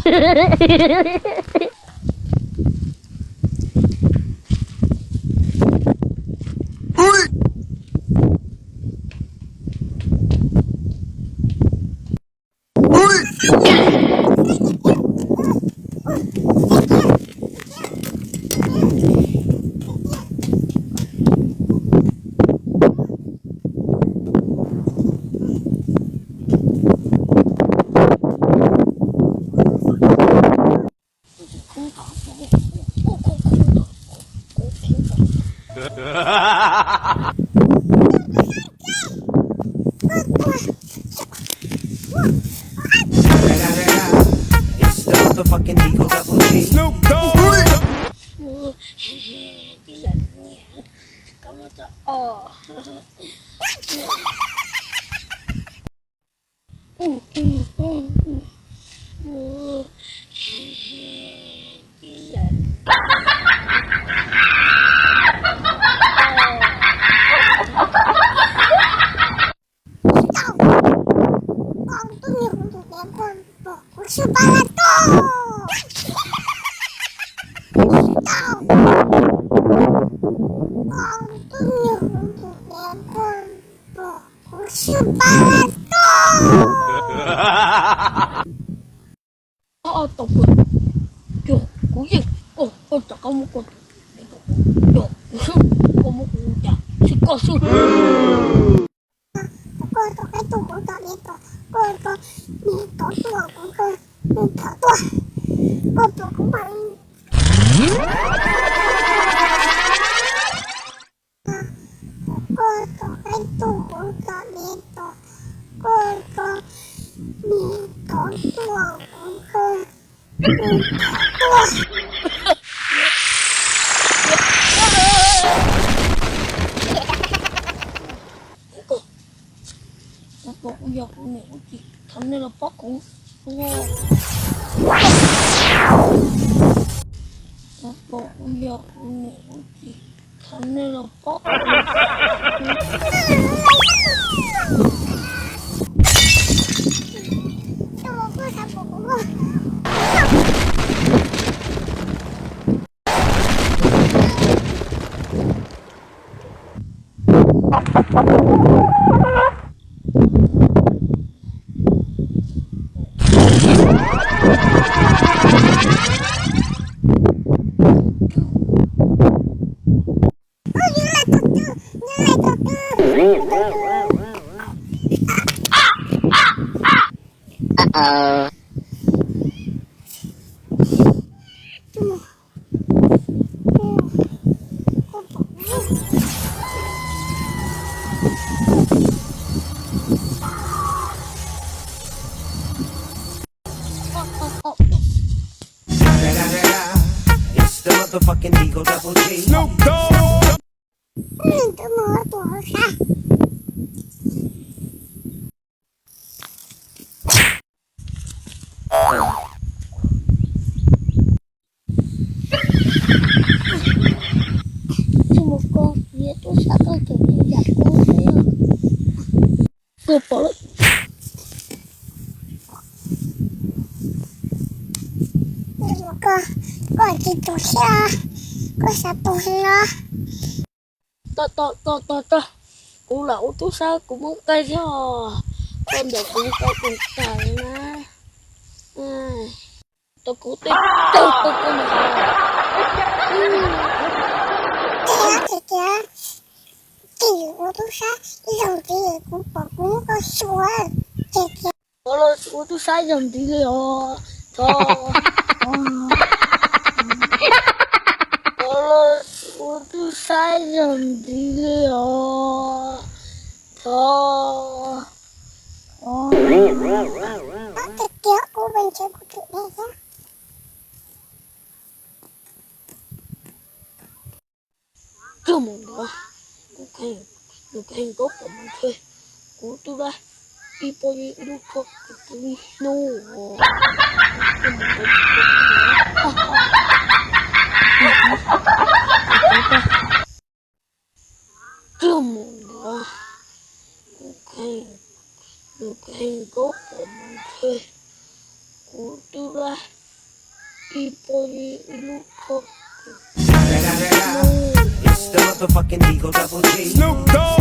Tau, koj tub niag kuv tus dev koj pom kuv sib pab lab toj. Tau, koj tub niag kuv tus dev koj pom kuv sib pab lab toj. Ob tau kawg, yog kuv yeej, koj rov qab muab koj tus dev rau kuv, yog kuv xwb, koj muab kuv ua cas xwb koj xwb. Koj tus qaib tug kuv tom dev tom, koj tus niag tom tuaj kuv koj, niag tom tuaj, koj tus kuv mam li. Koj tus qaib tug kuv tom dev tom, koj tus niag tom tuaj kuv koj, niag tom tuaj. Kuv pom kuv yog kuv niam kuv txiv, thov nej los pab kuv. Kuv pom kuv yog kuv niam kuv txiv, thov nej los pab kuv. Txij mus koj, yuav tub sab koj tseem tsis yam kuv xwb. Koj pom lawm. Koj, koj tsis tus siab, koj xav tus heev los. Tos, tos, tos, tos, kuv lam ua tub sab kuv muab nqaij thiab os. Koj ntawm kuv nqaij tus tag na. Tau kuv tej tawg tau koj mus. Tiag, tiag, tiag, ces ua tub sab ib zaug ntxiv kuv pom kuv muab koj xyuas, ces tiag. Thov los ua tub sab ib zaug ntxiv li os. Thov, thov los ua tub sab ib zaug ntxiv li os. Thov. Tiag, tiag, kuv pes ntshe kuv tus dej thiab. Kawg mus ntawd, kuv kheej, nws kheej nkaub pom mus ntshe kuv twb dab ib pob ib lub tshuaj kuv twb hnub os. Kawg mus ntawd, kuv kheej, nws kheej nkaub pom mus ntshe kuv Kuv twb laj ib pob zeb ib lub khob. It's the motherfucking Eagle Double G. Snoop Dogg.